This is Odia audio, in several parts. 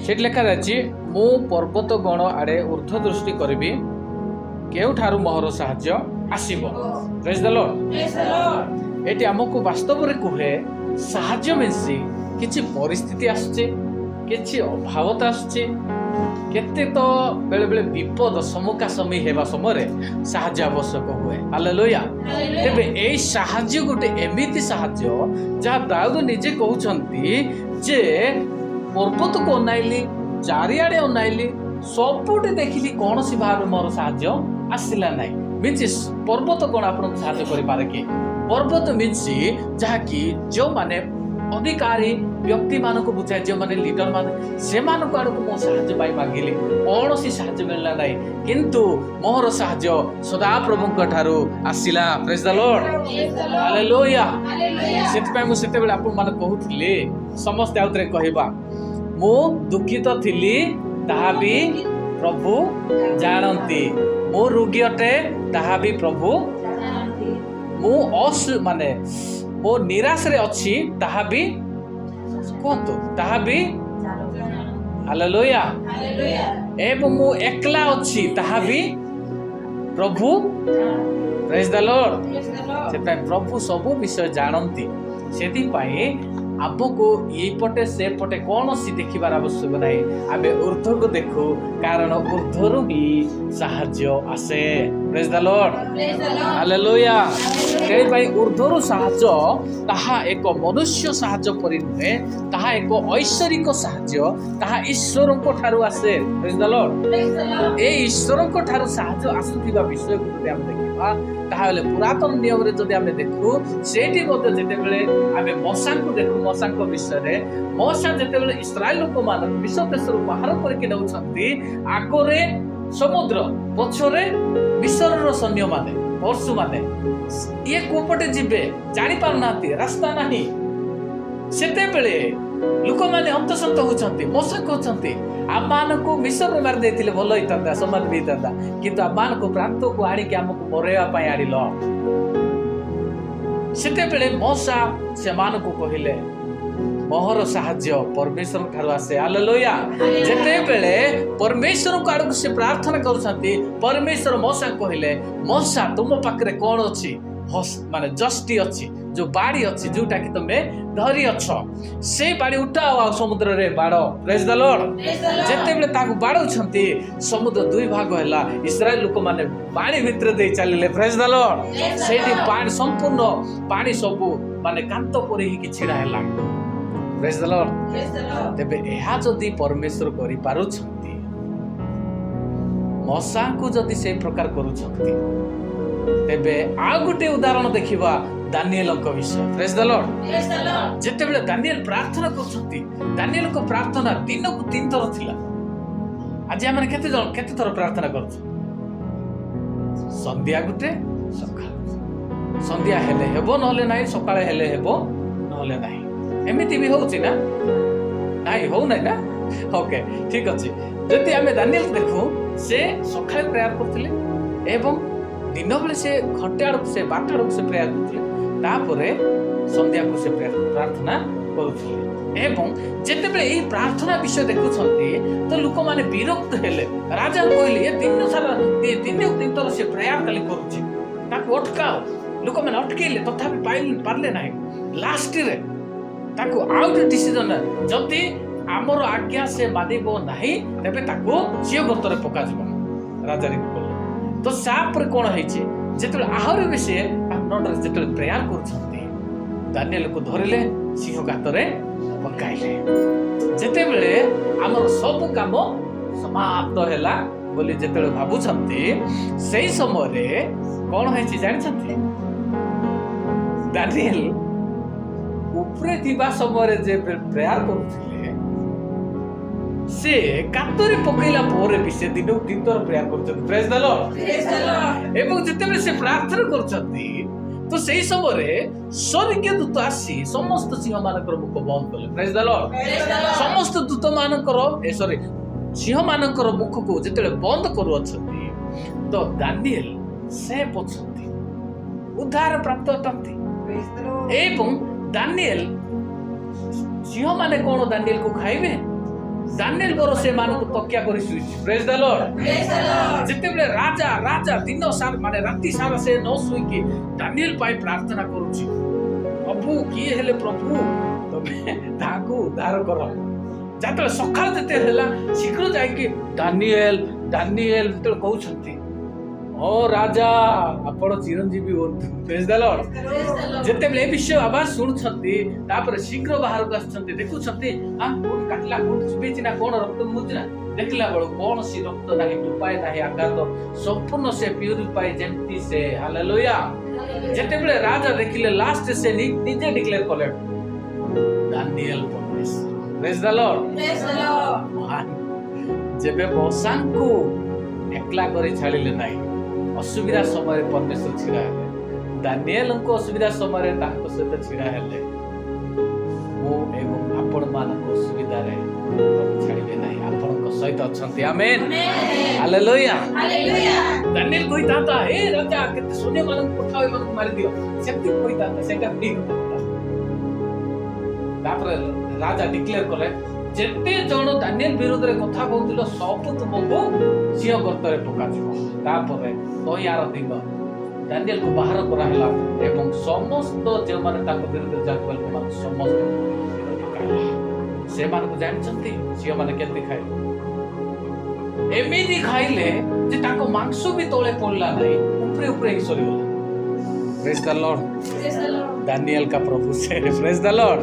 ସେଠି ଲେଖାଯାଇଛି, ମୁଁ ପର୍ବତ ଗଣ ଆଡ଼େ ଉର୍ଦ୍ଧ୍ୱ ଦୃଷ୍ଟି କରିବି, କେଉଁଠାରୁ ମୋହର ସାହାଯ୍ୟ ଆସିବ? Praise the Lord. ଏଠି ଆମକୁ ବାସ୍ତବରେ କୁହେ, ସାହାଯ୍ୟ ମିନ୍ସ କିଛି ପରିସ୍ଥିତି ଆସୁଛି, କିଛି ଅଭାବତା ଆସୁଛି, କେତେ ତ ବେଳେବେଳେ ବିପଦ ସମ୍ମୁଖାସମ୍ମି ହେବା ସମୟରେ ସାହାଯ୍ୟ ଆବଶ୍ୟକ ହୁଏ। ହାଲେଲୁୟା। ତେବେ ଏଇ ସାହାଯ୍ୟ ଗୋଟେ ଏମିତି ସାହାଯ୍ୟ, ଯାହା ଦାଉଦ ନିଜେ କହୁଛନ୍ତି ଯେ ପର୍ବତକୁ ଅନାଇଲି, ଚାରିଆଡ଼େ ଅନାଇଲି, ସବୁଠି ଦେଖିଲି, କୌଣସି ଭାବରେ ମୋର ସାହାଯ୍ୟ ଆସିଲା ନାହିଁ। ମିନ୍ସ ପର୍ବତ କ'ଣ ଆପଣଙ୍କୁ ସାହାଯ୍ୟ କରିପାରେ କି? ପର୍ବତ ମିନ୍ସ ଯାହାକି ଯେଉଁମାନେ ଅଧିକାରୀ ବ୍ୟକ୍ତିମାନଙ୍କୁ ବୁଝାଏ, ଯେଉଁମାନେ ଲିଡର ମାନେ, ସେମାନଙ୍କ ଆଡ଼କୁ ମୁଁ ସାହାଯ୍ୟ ପାଇଁ ମାଗିଲି, କୌଣସି ସାହାଯ୍ୟ ମିଳିଲା ନାହିଁ। କିନ୍ତୁ ମୋହର ସାହାଯ୍ୟ ସଦାପ୍ରଭୁଙ୍କ ଠାରୁ ଆସିଲା। Praise the Lord. Hallelujah. ସେଥିପାଇଁ ମୁଁ ସେତେବେଳେ ଆପଣମାନେ କହୁଥିଲି, ସମସ୍ତେ ଆଉଥରେ କହିବା, ମୁଁ ଦୁଃଖିତ ଥିଲି, ତାହା ବି ପ୍ରଭୁ ଜାଣନ୍ତି। ମୁଁ ରୋଗୀ ଅଟେ, ତାହା ବି ପ୍ରଭୁ। ମୁଁ ମାନେ ମୁଁ ନିରାଶରେ ଅଛି, ତାହା ବି କୁହନ୍ତୁ, ତାହା ବି। ହାଲେଲୁୟା। ଏବଂ ମୁଁ ଏକଲା ଅଛି, ତାହା ବି ପ୍ରଭୁ। Praise the Lord. ସେଥିପାଇଁ ପ୍ରଭୁ ସବୁ ବିଷୟ ଜାଣନ୍ତି। ସେଥିପାଇଁ ଆମକୁ ଏଇପଟେ ସେପଟେ କୌଣସି ଦେଖିବାର ଆବଶ୍ୟକ ନାହିଁ। ଆମେ ଉର୍ଦ୍ଧ୍ୱକୁ ଦେଖୁ, କାରଣ ଉର୍ଦ୍ଧ୍ୱରୁ ହିଁ ସାହାଯ୍ୟ ଆସେ। Praise the Lord. Hallelujah. ସେଥିପାଇଁ ଉର୍ଦ୍ଧ୍ୱରୁ ସାହାଯ୍ୟ, ତାହା ଏକ ମନୁଷ୍ୟ ସାହାଯ୍ୟ ପରି ନୁହେଁ। ତାହା ଏକ ଐଶ୍ୱରିକ ସାହାଯ୍ୟ, ତାହା ଈଶ୍ୱରଙ୍କ ଠାରୁ ଆସେ। Praise the Lord. ଏଇ ଈଶ୍ୱରଙ୍କ ଠାରୁ ସାହାଯ୍ୟ ଆସୁଥିବା ବିଷୟକୁ ଯଦି ଆମେ ଦେଖିବା, ତାହେଲେ ପୁରାତନ ନିୟମରେ ଯଦି ଆମେ ଦେଖୁ, ସେଇଠି ମଧ୍ୟ ଯେତେବେଳେ ଆମେ ମୋଶାଙ୍କୁ ଦେଖୁ, ମୋଶାଙ୍କ ବିଷୟରେ, ମୋଶା ଯେତେବେଳେ ଇସ୍ରାଏଲ ଲୋକମାନଙ୍କୁ ମିଶର ଦେଶରୁ ବାହାର କରିକି ନେଉଛନ୍ତି, ଆଗରେ ସମୁଦ୍ର, ପଛରେ ମିଶରର ସୈନ୍ୟମାନେ, ପଶୁମାନେ, ଇଏ କୋଉପଟେ ଯିବେ ଜାଣିପାରୁନାହାନ୍ତି, ରାସ୍ତା ନାହିଁ। ସେତେବେଳେ ଲୋକମାନେ ହନ୍ତସନ୍ତ ହଉଛନ୍ତି। ମୋଶା କହୁଛନ୍ତି, ଆମମାନଙ୍କୁ ମିଶରରେ ମାରି ଦେଇଥିଲେ ଭଲ ହେଇଥାନ୍ତା, ସମାଧି ବି ହେଇଥାନ୍ତା, କିନ୍ତୁ ଆମମାନଙ୍କୁ ପ୍ରାନ୍ତକୁ ଆଣିକି ଆମକୁ ମରେଇବା ପାଇଁ ଆଣିଲ। ସେତେବେଳେ ମୋଶା ସେମାନଙ୍କୁ କହିଲେ, ମୋହର ସାହାଯ୍ୟ ପରମେଶ୍ୱରଙ୍କ ଠାରୁ ଆସେ। ହାଲେଲୁୟା। ଯେତେବେଳେ ପରମେଶ୍ୱରଙ୍କ ଆଡ଼କୁ ସେ ପ୍ରାର୍ଥନା କରୁଛନ୍ତି, ପରମେଶ୍ୱର ମୋଶାଙ୍କୁ କହିଲେ, ମୋଶା, ତୁମ ପାଖରେ କଣ ଅଛି? ମାନେ ଯଷ୍ଟି ଅଛି, ଯୋଉ ବାଡ଼ି ଅଛି, ଯୋଉଟା କି ତମେ ଧରି ଅଛ, ସେଇ ବାଡ଼ି ଉଠାଅ ଆଉ ସମୁଦ୍ରରେ ବାଡ଼। Praise the Lord. ଯେତେବେଳେ ତାକୁ ବାଡ଼ଉଛନ୍ତି, ସମୁଦ୍ର ଦୁଇ ଭାଗ ହେଲା। ଇସ୍ରାଏଲ ଲୋକମାନେ ପାଣି ଭିତରେ ଦେଇ ଚାଲିଲେ। Praise the Lord. ସେଇଠି ପାଣି ସମ୍ପୂର୍ଣ୍ଣ ପାଣି ସବୁ ମାନେ କାନ୍ଥ ପରି ହେଇକି ଛିଡ଼ା ହେଲା। Praise the Lord. ତେବେ ଏହା ଯଦି ପରମେଶ୍ୱର କରିପାରୁଛନ୍ତି, ମୋଶାଙ୍କୁ ଯଦି ସେଇ ପ୍ରକାର କରୁଛନ୍ତି, ତେବେ ଆଉ ଗୋଟେ ଉଦାହରଣ ଦେଖିବା, ଦାନିଏଲଙ୍କ ବିଷୟ। Praise the Lord. ଯେତେବେଳେ ଦାନିଏଲ ପ୍ରାର୍ଥନା କରୁଛନ୍ତି, ଦାନିଏଲଙ୍କ ପ୍ରାର୍ଥନା ଦିନକୁ ତିନି ଥର ଥିଲା। ଆଜି ଆମେ କେତେ ଜଣ କେତେ ଥର ପ୍ରାର୍ଥନା କରୁଛୁ? ସନ୍ଧ୍ୟା ଗୋଟେ, ସକାଳ। ସନ୍ଧ୍ୟା ହେଲେ ହେବ, ନହେଲେ ନାହିଁ। ସକାଳେ ହେଲେ ହେବ, ନହେଲେ ନାହିଁ। ଏମିତି ବି ହଉଛି ନା ନାଇଁ? ହଉନାହିଁ ନା? ଓକେ, ଠିକ ଅଛି। ଯଦି ଆମେ ଦାନିଏଲ ଦେଖୁ, ସେ ସକାଳେ ପ୍ରେୟାର କରୁଥିଲେ ଏବଂ ଦିନ ବେଳେ ସେ ଘଣ୍ଟେ ଆଡ଼କୁ, ସେ 12ଟା ଆଡ଼କୁ ସେ ପ୍ରେୟାର କରୁଥିଲେ। ତାପରେ ସନ୍ଧ୍ୟାକୁ ସେ ପ୍ରାର୍ଥନା କରୁଥିଲେ। ଏବଂ ଯେତେବେଳେ ଏଇ ପ୍ରାର୍ଥନା ବିଷୟ ଦେଖୁଛନ୍ତି, ତ ଲୋକମାନେ ବିରକ୍ତ ହେଲେ। ରାଜା କହିଲେ, ଏ ଦିନ ସାରା ଦିନକୁ ତିନି ଥର ସେ ପ୍ରେୟାର ଖାଲି କରୁଛି, ତାକୁ ଅଟକାଅ। ଲୋକମାନେ ଅଟକେଇଲେ, ତଥାପି ପାରିଲେ ନାହିଁ। ଲାଷ୍ଟରେ ତାକୁ ଆଉ ଗୋଟେ ଡିସିଜନ, ଯଦି ଆମର ଆଜ୍ଞା ସେ ମାନିବ ନାହିଁ, ତେବେ ତାକୁ ସିଂହ ଗର୍ତ୍ତରେ ପକାଯିବ, ରାଜାରେ କଲେ। ତ ତାପରେ କ'ଣ ହେଇଛି? ଯେତେବେଳେ ଆହୁରି ବି ସିଏ ନଅଟାରେ ଯେତେବେଳେ ପ୍ରେୟାର କରୁଛନ୍ତି, ଦାନିଏଲକୁ ଧରିଲେ, ସିଂହ ଗାତରେ ପକାଇଲେ। ଯେତେବେଳେ ଆମର ସବୁ କାମ ସମାପ୍ତ ହେଲା ବୋଲି ଯେତେବେଳେ ଭାବୁଛନ୍ତି, ସେଇ ସମୟରେ କ'ଣ ହେଇଛି ଜାଣିଛନ୍ତି? ଦାନିଏଲ ଉପରେ ଥିବା ସମୟରେ ଯେ ପ୍ରେୟାର କରୁଥିଲେ, ସେ ଗାତରେ ପକେଇଲା ପରେ ବି ସେ ଦିନକୁ ତିନି ଥର ପ୍ରେୟାର କରୁଛନ୍ତି। Praise the Lord. ଏବଂ ଯେତେବେଳେ ସେ ପ୍ରାର୍ଥନା କରୁଛନ୍ତି, ତ ସେଇ ସମୟରେ ସ୍ୱର୍ଗୀୟ ଦୂତ ଆସି ସମସ୍ତ ସିଂହ ମାନଙ୍କର ମୁଖ ବନ୍ଦ କଲେ। Praise the Lord. ସମସ୍ତ ଦୂତ ମାନଙ୍କର, ଏ ସରି, ସିଂହ ମାନଙ୍କର ମୁଖକୁ ଯେତେବେଳେ ବନ୍ଦ କରୁଅଛନ୍ତି, ତ ଦାନିଏଲ ସେଫ୍ ଅଛନ୍ତି, ଉଦ୍ଧାର ପ୍ରାପ୍ତ ଅଟନ୍ତି। ଏବଂ ଦାନିଏଲ, ସିଂହ ମାନେ କଣ ଦାନିଏଲକୁ ଖାଇବେ? ଦାନିଏଲ ବର ସେମାନଙ୍କୁ ତକିଆ କରି ଶୋଇଛି। Praise the Lord. ଯେତେବେଳେ ରାଜା ରାଜା ଦିନ ସାରା, ମାନେ ରାତି ସାରା ସେ ନ ଶୋଇକି ଦାନିଏଲ ପାଇଁ ପ୍ରାର୍ଥନା କରୁଛି, ପ୍ରଭୁ, କିଏ ହେଲେ ପ୍ରଭୁ, ତମେ ତାହାକୁ ଉଦ୍ଧାର କର। ଯେତେବେଳେ ସକାଳ ଯେତେ ହେଲା, ଶୀଘ୍ର ଯାଇକି ଦାନିଏଲ, ଦାନିଏଲ ଯେତେବେଳେ କହୁଛନ୍ତି, ଓ ରାଜା, ଆପଣ ଚିରଞ୍ଜୀବୀ ହୁଅନ୍ତୁ। Praise the Lord. ଯେତେବେଳେ ଏ ବିଷୟ ଆବାଜ ଶୁଣୁଛନ୍ତି, ତାପରେ ଶୀଘ୍ର ବାହାରକୁ ଆସୁଛନ୍ତି, ଦେଖୁଛନ୍ତି, କୋଉଠି କାଟିଲା, କୋଉଠି ଚୁବେଇଛି ନା କଣ, ରକ୍ତ ବୋହୁଛି ନା। ଦେଖିଲା ବେଳକୁ କୌଣସି ରକ୍ତ ନାହିଁ, ଟୋପାଏ ନାହିଁ ଆଘାତ, ସମ୍ପୂର୍ଣ୍ଣ ସେ ପ୍ୟୁରିଫାଇ ଯେମିତି ସେ। ହାଲେଲୁୟା। ଯେତେବେଳେ ରାଜା ଦେଖିଲେ, ଲାଷ୍ଟ ସେ ନିଜେ ଡିକ୍ଲେୟାର କଲେ, ଦାନିଏଲ ପରମେଶ୍ୱର। Praise the Lord. ମହାନ। ଯେବେ ମୋଶାଙ୍କୁ ଏକଲା କରି ଛାଡ଼ିଲେ ନାହିଁ, ଅସୁବିଧା ସମୟରେ ପରମେଶ୍ୱର ଛିଡ଼ା ହେଲେ। ଦାନିଏଲଙ୍କୁ ଅସୁବିଧା ସମୟରେ ତାଙ୍କ ସହିତ ଛିଡ଼ା ହେଲେ। ମୁଁ ଏବଂ ଆପଣମାନଙ୍କ ଅସୁବିଧାରେ ପ୍ରଭୁ ଛାଡ଼ିବେ ନାହିଁ, ଆପଣଙ୍କ ସହିତ ଅଛନ୍ତି। ଆମେନ୍, ହାଲେଲୁୟା। ଦାନିଏଲ କହିଥାନ୍ତା, ହେ ରାଜା, କେତେ ସୈନ୍ୟମାନଙ୍କୁ ପଠାଅ, ଏମାନଙ୍କୁ ମାରିଦିଅ, ସେମିତି କହିଥାନ୍ତା, ସେଇଟା ହେଇନଥାନ୍ତା। ତାପରେ ରାଜା ଡିକ୍ଲେୟାର କଲେ, ଯେତେ ଜଣ ଦାନିଏଲ ବିରୁଦ୍ଧରେ କଥା କହୁଥିଲ, ସବୁ ତୁମକୁ ସିଂହ ଗର୍ତ୍ତରେ ପକାଯିବ। ତାପରେ ତହିଁର ଦିନ ଦାନିଏଲକୁ ବାହାର କରାହେଲା ଏବଂ ସମସ୍ତ ଯେଉଁମାନେ ତାଙ୍କ ବିରୁଦ୍ଧରେ ଯାଉଥିବା ଲୋକମାନଙ୍କୁ ସମସ୍ତଙ୍କୁ ପକାହେଲା। ସେମାନଙ୍କୁ ଜାଣିଛନ୍ତି ସିଂହମାନେ କେମିତି ଖାଇଲେ? ଏମିତି ଖାଇଲେ ଯେ ତାଙ୍କ ମାଂସ ବି ତଳେ ପଡ଼ିଲା ନାହିଁ, ଉପରେ ଉପରେ ହିଁ ସରିଗଲା। Praise the Lord. Daniel का ପ୍ରଭୁ ସେ। Praise the Lord.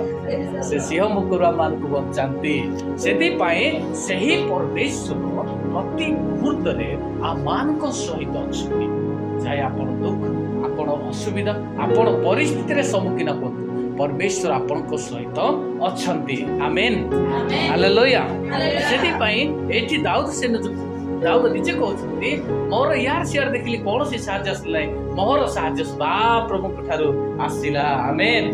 ସେ ସିଂହ ମୁଖରୁ ଆମମାନଙ୍କୁ ବଞ୍ଚାନ୍ତି। ସେଥିପାଇଁ ସେହି ପରମେଶ୍ୱର ପ୍ରତି ମୁହୂର୍ତ୍ତରେ ଆମମାନଙ୍କ ସହିତ ଅଛନ୍ତି। ଚାହେ ଆପଣ ଦୁଃଖ, ଆପଣ ଅସୁବିଧା, ଆପଣ ପରିସ୍ଥିତିରେ ସମ୍ମୁଖୀନ ହୁଅନ୍ତୁ, ପରମେଶ୍ୱର ଆପଣଙ୍କ ସହିତ ଅଛନ୍ତି। ଆମେନ୍, ହାଲେଲୁୟା। ସେଥିପାଇଁ ଏଠି ଦାଉଦ ସେ ଦାଉଦ ନିଜେ କହୁଛନ୍ତି, ମୋର ୟାର ସିଆର ଦେଖିଲି, କୌଣସି ସାହାଯ୍ୟ ଆସିଲା ନାହିଁ, ମୋହର ସାହାଯ୍ୟ ସଦାପ୍ରଭୁଙ୍କ ଠାରୁ ଆସିଲା। ଆମେନ୍।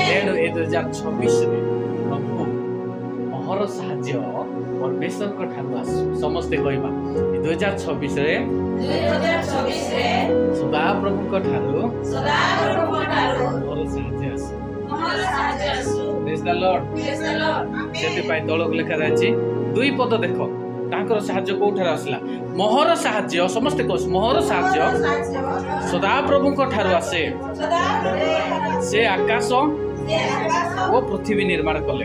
ତେଣୁ ଏ 2026ରେ ପ୍ରଭୁ ମୋହର ସାହାଯ୍ୟ ପରମେଶ୍ୱରଙ୍କ ଠାରୁ ଆସୁ। ସମସ୍ତେ କହିବା, ଏ 2026ରେ ସଦାପ୍ରଭୁଙ୍କ ଠାରୁ ମୋର ସାହାଯ୍ୟ ଆସୁ। Praise the Lord. ସେଥିପାଇଁ ତଳକୁ ଲେଖାଯାଇଛି, ଦୁଇ ପଦ ଦେଖ, ତାଙ୍କର ସାହାଯ୍ୟ କୋଉଠାରୁ ଆସିଲା? ମୋହର ସାହାଯ୍ୟ, ସମସ୍ତେ କହୁ, ମୋହର ସାହାଯ୍ୟ ସଦାପ୍ରଭୁଙ୍କ ଠାରୁ ଆସେ। ସେ ଆକାଶ ଓ ପୃଥିବୀ ନିର୍ମାଣ କଲେ।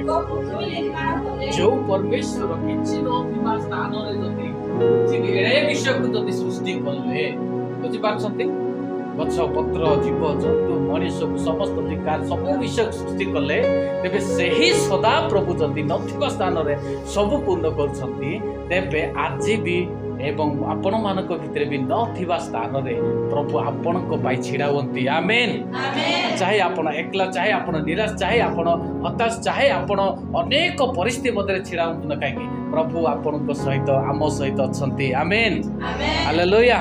ଯୋଉ ପରମେଶ୍ୱର କିଛି ନଥିବା ସ୍ଥାନରେ ଯଦି ପୃଥିବୀ ଏଡ଼େ ବିଷୟକୁ ଯଦି ସୃଷ୍ଟି କଲେ, ବୁଝିପାରୁଛନ୍ତି, ଗଛ ପତ୍ର, ଜୀବ ଜନ୍ତୁ, ମଣିଷକୁ, ସମସ୍ତ ଅଧିକାର, ସବୁ ବିଷୟକୁ ସୃଷ୍ଟି କଲେ, ତେବେ ସେହି ସଦାପ୍ରଭୁ ଯଦି ନଥିବା ସ୍ଥାନରେ ସବୁ ପୂର୍ଣ୍ଣ କରୁଛନ୍ତି, ତେବେ ଆଜି ବି ଏବଂ ଆପଣମାନଙ୍କ ଭିତରେ ବି ନଥିବା ସ୍ଥାନରେ ପ୍ରଭୁ ଆପଣଙ୍କ ପାଇଁ ଛିଡ଼ା ହୁଅନ୍ତି। ଆମେନ୍। ଚାହେ ଆପଣ ଏକଲା, ଚାହେ ଆପଣ ନିରାଶ, ଚାହେ ଆପଣ ହତାଶ, ଚାହେ ଆପଣ ଅନେକ ପରିସ୍ଥିତି ମଧ୍ୟରେ ଛିଡ଼ା ହୁଅନ୍ତୁ ନା କାହିଁକି, ପ୍ରଭୁ ଆପଣଙ୍କ ସହିତ, ଆମ ସହିତ ଅଛନ୍ତି। ଆମେନ୍, ହାଲେଲୁୟା।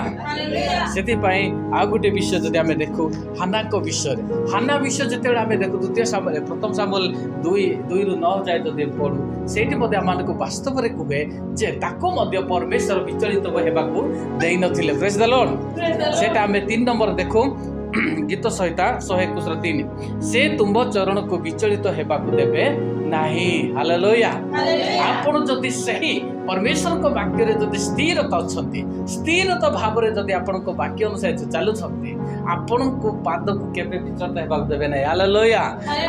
ସେଥିପାଇଁ ଆଉ ଗୋଟେ ବିଷୟ ଯଦି ଆମେ ଦେଖୁ ହାନାଙ୍କ ବିଷୟରେ, ହାନା ବିଷୟ ଯେତେବେଳେ ଆମେ ଦେଖୁ, ଦ୍ୱିତୀୟ ସାମୁଏଲ, ପ୍ରଥମ ସାମୁଏଲ 2:2ରୁ 9 ଯାଏ ଯଦି ପଢ଼ୁ, ସେଇଠି ମଧ୍ୟ ଆମମାନଙ୍କୁ ବାସ୍ତବରେ କୁହେ ଯେ ତାକୁ ମଧ୍ୟ ପରମେଶ୍ୱର ବିଚଳିତ ହେବାକୁ ଦେଇନଥିଲେ। Praise the Lord. ସେଇଟା ଆମେ 3 ନମ୍ବର ଦେଖୁ, ଗୀତ ସଂହିତା 121ର 3, ସେ ତୁମ୍ଭ ଚରଣକୁ ବିଚଳିତ ହେବାକୁ ଦେବେ ନାହିଁ। ହାଲେଲୁୟା। ଆପଣ ଯଦି ସେହି ପରମେଶ୍ୱରଙ୍କ ବାକ୍ୟରେ ଯଦି ସ୍ଥିରତା ଅଛନ୍ତି, ସ୍ଥିରତା ଭାବରେ ଯଦି ଆପଣଙ୍କ ବାକ୍ୟ ଅନୁସାରେ ଚାଲୁଛନ୍ତି, ଆପଣଙ୍କୁ ପାଦକୁ କେବେ ବିଚଳିତ ହେବାକୁ ଦେବେ ନାହିଁ। ହାଲେଲୁୟା।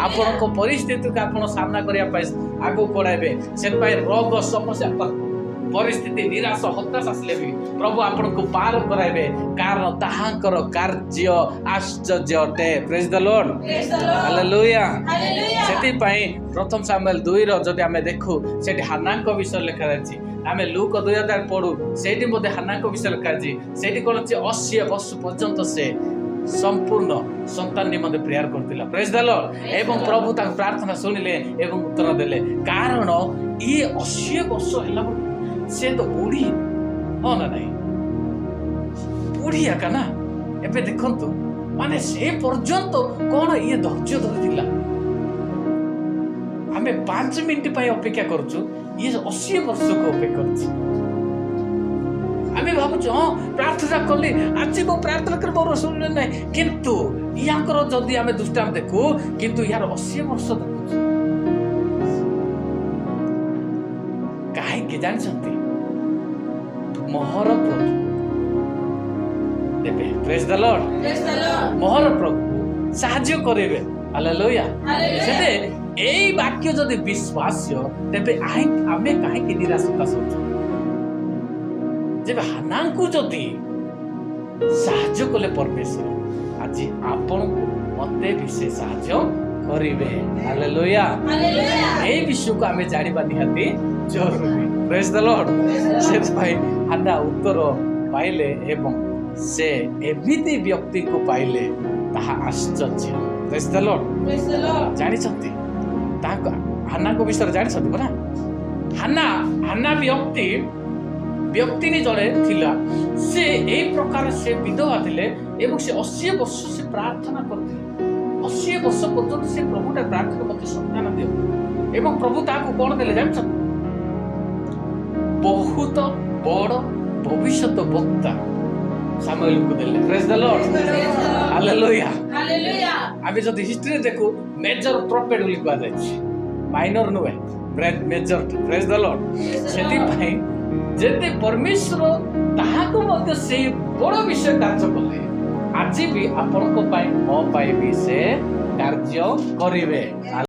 ଆପଣଙ୍କ ପରିସ୍ଥିତିକୁ ଆପଣ ସାମ୍ନା କରିବା ପାଇଁ ଆଗକୁ ବଢ଼ାଇବେ। ସେଥିପାଇଁ ରୋଗ, ସମସ୍ୟା, ପରିସ୍ଥିତି, ନିରାଶ, ହତାଶ ଆସିଲେ ବି ପ୍ରଭୁ ଆପଣଙ୍କୁ ପାର କରାଇବେ, କାରଣ ତାହାଙ୍କର କାର୍ଯ୍ୟ ଆଶ୍ଚର୍ଯ୍ୟ ଅଟେ। Praise the Lord. Hallelujah. ସେଥିପାଇଁ ପ୍ରଥମ ସାମୁଏଲ 2ର ଯଦି ଆମେ ଦେଖୁ, ସେଠି ହାନାଙ୍କ ବିଷୟରେ ଲେଖାଯାଇଛି। ଆମେ ଲୁକ 2000 ପଢୁ, ସେଇଠି ମଧ୍ୟ ହାନାଙ୍କ ବିଷୟରେ ଲେଖାଯାଇଛି। ସେଇଠି କଣ ଅଛି? 80 ବର୍ଷ ପର୍ଯ୍ୟନ୍ତ ସେ ସମ୍ପୂର୍ଣ୍ଣ ସନ୍ତାନ ନିମନ୍ତେ ପ୍ରେୟାର କରୁଥିଲା। Praise the Lord. ଏବଂ ପ୍ରଭୁ ତାଙ୍କ ପ୍ରାର୍ଥନା ଶୁଣିଲେ ଏବଂ ଉତ୍ତର ଦେଲେ, କାରଣ ଇଏ 80 ବର୍ଷ ହେଲା ବେଳକୁ ସେ ତ ବୁଢ଼ୀ, ହଁ ନା ନାହିଁ? ବୁଢ଼ୀ ଏକା ନା। ଏବେ ଦେଖନ୍ତୁ, ମାନେ ସେ ପର୍ଯ୍ୟନ୍ତ କଣ ଇଏ ଧୈର୍ଯ୍ୟ ଧରିଥିଲା। ଆମେ 5 ମିନିଟ୍ ପାଇଁ ଅପେକ୍ଷା କରୁଛୁ, ଇଏ 80 ବର୍ଷକୁ ଅପେକ୍ଷା କରୁଛି। ଆମେ ଭାବୁଛୁ, ହଁ, ପ୍ରାର୍ଥନା କଲି ଆଜି, ମୁଁ ପ୍ରାର୍ଥନା କରି ମୋର ଶୁଣିଲେ ନାହିଁ। କିନ୍ତୁ ୟାଙ୍କର ଯଦି ଆମେ ଦୃଷ୍ଟାନ୍ତ ଦେଖୁ, କିନ୍ତୁ ୟାର 80 ବର୍ଷ ଦେଖୁଛୁ। କାହିଁକି ଜାଣିଛନ୍ତି? ମୋହର ପ୍ରଭୁ ଦେବେ। Praise the Lord. ମୋହର ପ୍ରଭୁ ସାହାଯ୍ୟ କରିବେ। ହାଲେଲୁୟା। ସେତେ ଏଇ ବାକ୍ୟ ଯଦି ବିଶ୍ୱାସ୍ୟ, ତେବେ ଆମେ କାହିଁକି ନିରାଶ ହତାଶ ହେଉଛୁ? ଯେବେ ହାନାଙ୍କୁ ଯଦି ସାହାଯ୍ୟ କଲେ ପରମେଶ୍ୱର, ଆଜି ଆପଣଙ୍କୁ ମତେ ବି ସେ ସାହାଯ୍ୟ କରିବେ। ହାଲେଲୁୟା। ଏଇ ବିଷୟକୁ ଆମେ ଜାଣିବା ନିହାତି ଜରୁରୀ। Praise the Lord. ସେଥିପାଇଁ ହାନା ଉତ୍ତର ପାଇଲେ ଏବଂ ସେ ଏମିତି ବ୍ୟକ୍ତିକୁ ପାଇଲେ, ତାହା ଆଶ୍ଚର୍ଯ୍ୟ। Praise the Lord. ଜାଣିଛନ୍ତି, ତାଙ୍କ ହାନାଙ୍କ ବିଷୟରେ ଜାଣିଛନ୍ତି ପରା? ହାନା ହାନା ବ୍ୟକ୍ତିନୀ ଜଣେ ଥିଲା। ସେ ଏଇ ପ୍ରକାର ସେ ବିଧବା ଥିଲେ ଏବଂ ସେ 80 ବର୍ଷ ସେ ପ୍ରାର୍ଥନା କରିଥିଲେ। 80 ବର୍ଷ ପର୍ଯ୍ୟନ୍ତ ସେ ପ୍ରଭୁଟା ପ୍ରାର୍ଥନା, ମତେ ସନ୍ତାନ ଦିଅ। ଏବଂ ପ୍ରଭୁ ତାହାକୁ କଣ ଦେଲେ ଜାଣିଛନ୍ତି? ବହୁତ ବଡ ଭବିଷ୍ୟତ ବକ୍ତା ସାମୁଏଲଙ୍କୁ ଦେଲେ। Praise the Lord. Hallelujah. ଆମେ ଯଦି ହିଷ୍ଟ୍ରିରେ ଦେଖୁ, ମେଜର ପ୍ରଫେଟ ବୋଲି କୁହାଯାଇଛି, ମାଇନର ନୁହେଁ, ମେଜର। Praise the Lord. ସେଥିପାଇଁ ଯଦି ପରମେଶ୍ୱର ତାହାକୁ ମଧ୍ୟ ସେଇ ବଡ଼ ବିଷୟ କାର୍ଯ୍ୟ କଲେ, ଆଜି ବି ଆପଣଙ୍କ ପାଇଁ, ମୋ ପାଇଁ ବି ସେ କାର୍ଯ୍ୟ କରିବେ।